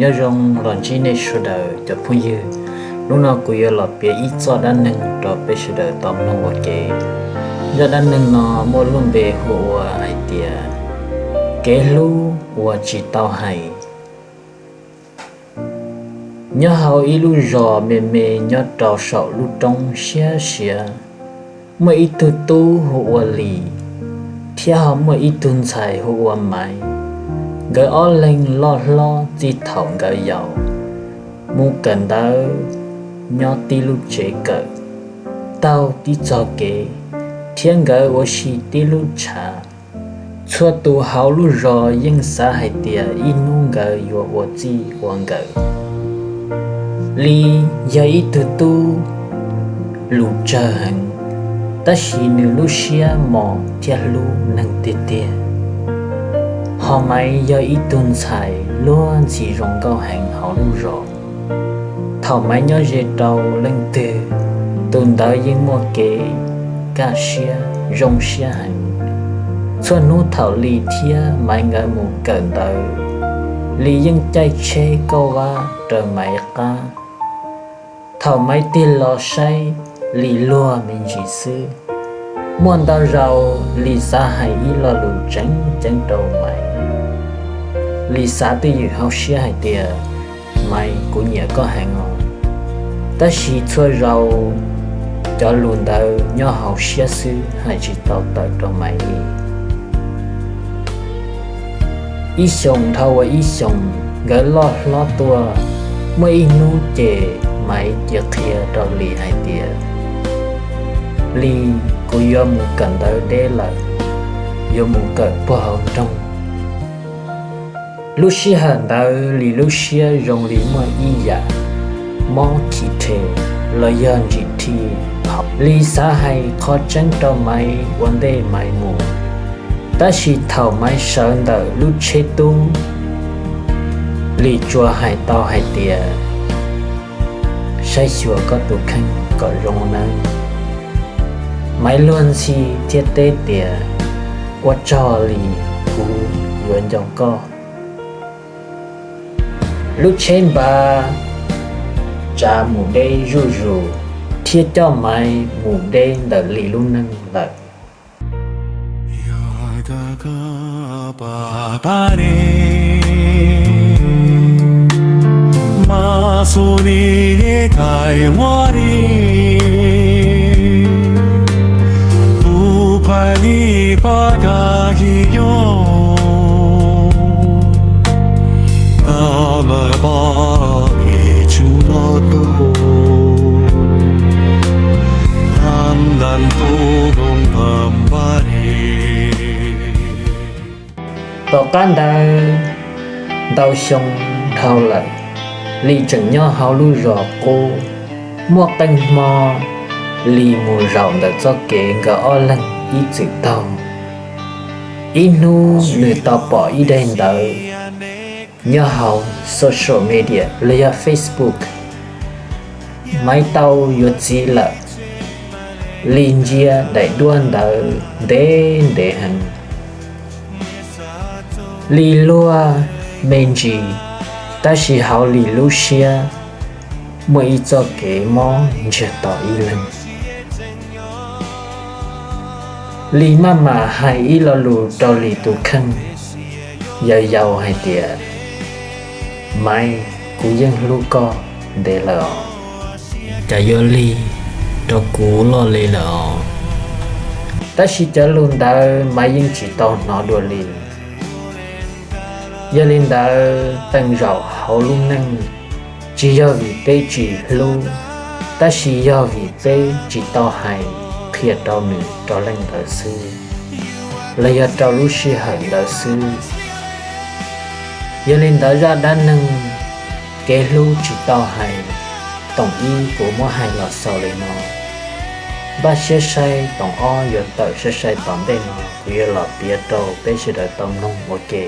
Nyob zoo los ntsib nej sawv daws cov phooj ywg. Hnub no kuv yuav los piav ib txoj dab neeg rau peb sawv daws tau mloog ua ke. Zaj dab neeg no muaj lub npe hu ua hais tias kev hlub uas tsis tau hais. Nyob hauv ib lub zos me me nyob rau saum lub roob siab siav, muaj ib tug tub hu ua Lis, thiab ho muaj ib tug ntxhais hu ua Maiv. Nkawd ob leeg loj hlob txij thaum nkawd yau, mus kawm ntawv nyob tib lub tsev kawm, taug tib txoj kev, thiab nkawd ua si tib lub tshav. Txhua tus hauv lub zos yeej xav hais tias ib hnub nkawd yuav ua txij ua nkawm. Lis yog ib tug tub lus tsawg heev, tab sis nws lub siab mos thiab hlub neeg tiag tiag. Ho Maiv yog ib tug ntxhais luag ntxhi zoo nkauj heev hauv lub zos. Thaum Maiv nyob ze rau leej twg, tus ntawd yeej muaj kev kaj siab zoo siab heev. Txhua hnub thaum Lis thiab Maiv nkawd mus kawm ntawv, Lis yeej caij tsheb kauj vab raws Maiv qab. Thaum Maiv tig los saib, Lis luag me ntsis xwb. Muaj ntau zaus Lis xav hais ib lo lus tseem ceeb rau Maiv. Lis xav twj ywm hauv siab hais tias, Maiv, kuv nyiam koj heev os. Tab sis txhua zaus cov lus ntawd nyob hauv siab xwb, hais tsis tau tawm rau Maiv li. Ib xyoos dhau ua ib xyoos, nkawd loj hlob tuaj. Muaj ib hnub ces Maiv cia qhia rau Lis hais tias, Lis, kuv yuav mus kawm ntawv deb lawm, yuav mus kawm puag hauv nroog. Lub sij hawm ntawd Lis lub siab zoo li muaj ib yam mob khi rhe los yog ntsim thi hauv. Lis xav hais qhov tseeb rau Maiv ua ntej Maiv mus, tab sis thaum Maiv sawv ntawm lub tsheb tub, Lis tsuas hais tau hais tias, Saib xyuas koj tus kheej kom zoo nawb. Maiv luag ntxhi thiab teb tias, Ua tsaug Lis, kuv yuav nco koj. Lub tsheb npaj tsav mus deb zuj zus, thiab coj Maiv mus deb ntawm Lis lub neej lawm. Tom qab ntawd ntau xyoo dhau lawm, Lis tseem nyob hauv lub zos qub. Muaj qee hmo Lis mus zaum ntawm txoj kev nkawd ob leeg ib txwm taug. Ib hnub nws tau pom ib daim ntawv nyob hauv social media los yog Facebook, Maiv tau yuav txiv lawm. Lis ntsia daim duab ntawd ntev ntev heev. Lis luag me ntsis, tab sis hauv Lis lub siab muaj ib txoj kev mob ntsiag to ib leeg. Lis maj mam hais ib lo lus rau Lis tus kheej yau yau hais tias, Maiv, kuv yeej hlub koj ntev lawm os. Cas yuav lig rau kuv loj li lawm os. Tab sis cov lus ntawd Maiv yeej tsis tau hnov dua li. Yog li ntawd, tej zaum hauv lub neej tsis yog vim peb tsis hlub, tab sis yog vim peb tsis tau hais qhia rau nws rau leej ntawd xwb, los yog rau lub sij hawm ntawd xwb. Yog li ntawd, zaj dab neeg kev hlub tsis tau hais toom ib kuv muab hais los xaus li no. Npaj siab saib toom ob yuav tawm sai sai tom ntej no, kuv yuav los piav rau peb sawv daws tau mloog ua ke.